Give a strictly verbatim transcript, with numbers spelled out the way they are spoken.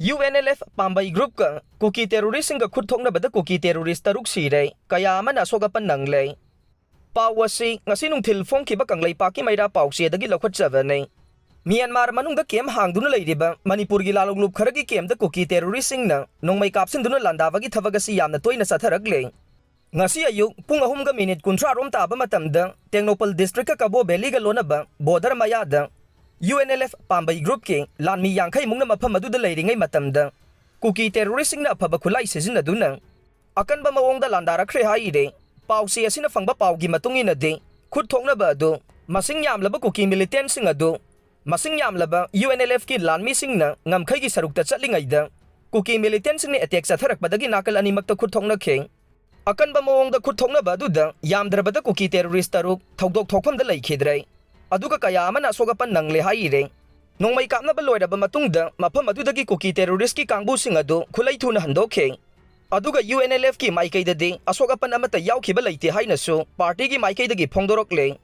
UNLF ꯄꯥꯝꯕꯩ groupꯀ ꯀꯨꯀꯤ terroristꯁꯤꯡꯒ ꯈꯨꯠ ꯊꯣꯛꯅꯕꯗ ꯀꯨꯀꯤ terrorist ꯇꯔꯨꯛ ꯁꯤꯔꯦ, ꯀꯌꯥ ꯑꯃꯅ ꯑꯁꯣꯛ ꯑꯄꯟ ꯅꯪꯂꯦ꯫ ꯄꯥꯎ ꯑꯁꯤ ꯉꯁꯤ ꯅꯨꯡꯊꯤꯜ ꯐꯣꯡꯈꯤꯕ ꯀꯪꯂꯩꯄꯥꯛꯀꯤ ꯃꯩꯔꯥ ꯄꯥꯎꯆꯦꯗꯒꯤ ꯂꯧꯈꯠꯆꯕꯅꯤ꯫ ꯃ꯭ꯌꯥꯟꯃꯥꯔ ꯃꯅꯨꯡꯗ camp ꯍꯥꯡꯗꯨꯅ ꯂꯩꯔꯤꯕ ꯃꯅꯤꯄꯨꯔꯒꯤ ꯂꯥꯂꯣꯡꯂꯨꯞ ꯈꯔꯒꯤ campꯇ ꯀꯨꯀꯤ terroristꯁꯤꯡꯅ ꯅꯣꯡꯃꯩ ꯀꯥꯞꯁꯤꯟꯗꯨꯅ ꯂꯥꯟꯗꯥꯕꯒꯤ ꯊꯕꯛ ꯑꯁꯤ ꯌꯥꯝꯅ ꯇꯣꯏꯅ ꯆꯠꯊꯔꯛꯂꯦ꯫ ꯉꯁꯤ ꯑꯌꯨꯛ ꯄꯨꯡ ꯑꯍꯨꯝꯒ minute ꯀꯨꯟꯊ꯭ꯔꯥ ꯔꯣꯝ ꯇꯥꯕ ꯃꯇꯝꯗ ꯇꯦꯡꯅꯧꯄꯜ districtꯀ ꯀꯕꯣ valleyꯒ ꯂꯣꯟꯅꯕ border ꯃꯌꯥꯗ UNLF ꯄꯥꯝꯕꯩ groupꯀꯤ ꯂꯥꯟꯃꯤ ꯌꯥꯡꯈꯩ ꯃꯨꯛꯅ ꯃꯐꯝ ꯑꯗꯨꯗ ꯂꯩꯔꯤꯉꯩ ꯃꯇꯝꯗ ꯀꯨꯀꯤ terroristꯁꯤꯡꯅ ꯑꯐꯕ ꯈꯨꯠꯂꯥꯏ ꯁꯤꯖꯤꯟꯅꯗꯨꯅ ꯑꯀꯟꯕ ꯃꯑꯣꯡꯗ ꯂꯥꯟꯗꯥꯔꯛꯈ꯭ꯔꯦ ꯍꯥꯏꯔꯦ꯫ ꯄꯥꯎꯆꯦ ꯑꯁꯤꯅ ꯐꯪꯕ ꯄꯥꯎꯒꯤ ꯃꯇꯨꯡ ꯏꯟꯅꯗꯤ, ꯈꯨꯠ ꯊꯣꯛꯅꯕ ꯑꯗꯨ ꯃꯁꯤꯡ ꯌꯥꯝꯂꯕ ꯀꯨꯀꯤ militantꯁꯤꯡ ꯑꯗꯨ ꯃꯁꯤꯡ ꯌꯥꯝꯂꯕ UNLFꯀꯤ ꯂꯥꯟꯃꯤꯁꯤꯡꯅ ꯉꯝꯈꯩꯒꯤ ꯁꯔꯨꯛꯇ ꯆꯠꯂꯤꯉꯩꯗ ꯀꯨꯀꯤ militantꯁꯤꯡꯅ attack ꯆꯠꯊꯔꯛꯄꯗꯒꯤ ꯅꯥꯀꯜ ꯑꯅꯤꯃꯛꯇ ꯈꯨꯠ ꯊꯣꯛꯅꯈꯤ꯫ ꯑꯀꯟꯕ ꯃꯑꯣꯡꯗ ꯈꯨꯠ ꯊꯣꯛꯅꯕ ꯑꯗꯨꯗ ꯌꯥꯝꯗ꯭ꯔꯕꯗ ꯀꯨꯀꯤ terrorist ꯇꯔꯨꯛ ꯊꯧꯗꯣꯛ ꯊꯣꯛꯐꯝꯗ ꯂꯩꯈꯤꯗ꯭ꯔꯦ, ꯑꯗꯨꯒ ꯀꯌꯥ ꯑꯃꯅ ꯑꯁꯣꯛ ꯑꯄꯟ ꯅꯪꯂꯦ ꯍꯥꯏꯔꯦ꯫ ꯅꯣꯡꯃꯩ ꯀꯥꯞꯅꯕ ꯂꯣꯏꯔꯕ ꯃꯇꯨꯡꯗ ꯃꯐꯝ ꯑꯗꯨꯗꯒꯤ ꯀꯨꯀꯤ terroristꯀꯤ ꯀꯥꯡꯕꯨꯁꯤꯡ ꯑꯗꯨ ꯈꯨꯠꯂꯩ ꯊꯨꯅ ꯍꯟꯗꯣꯛꯈꯤ꯫ ꯑꯗꯨꯒ UNLFꯀꯤ ꯃꯥꯏꯀꯩꯗꯗꯤ ꯑꯁꯣꯛ ꯑꯄꯟ ꯑꯃꯠꯇ ꯌꯥꯎꯈꯤꯕ ꯂꯩꯇꯦ ꯍꯥꯏꯅꯁꯨ partyꯒꯤ ꯃꯥꯏꯀꯩꯗꯒꯤ ꯐꯣꯡꯗꯣꯔꯛꯂꯦ꯫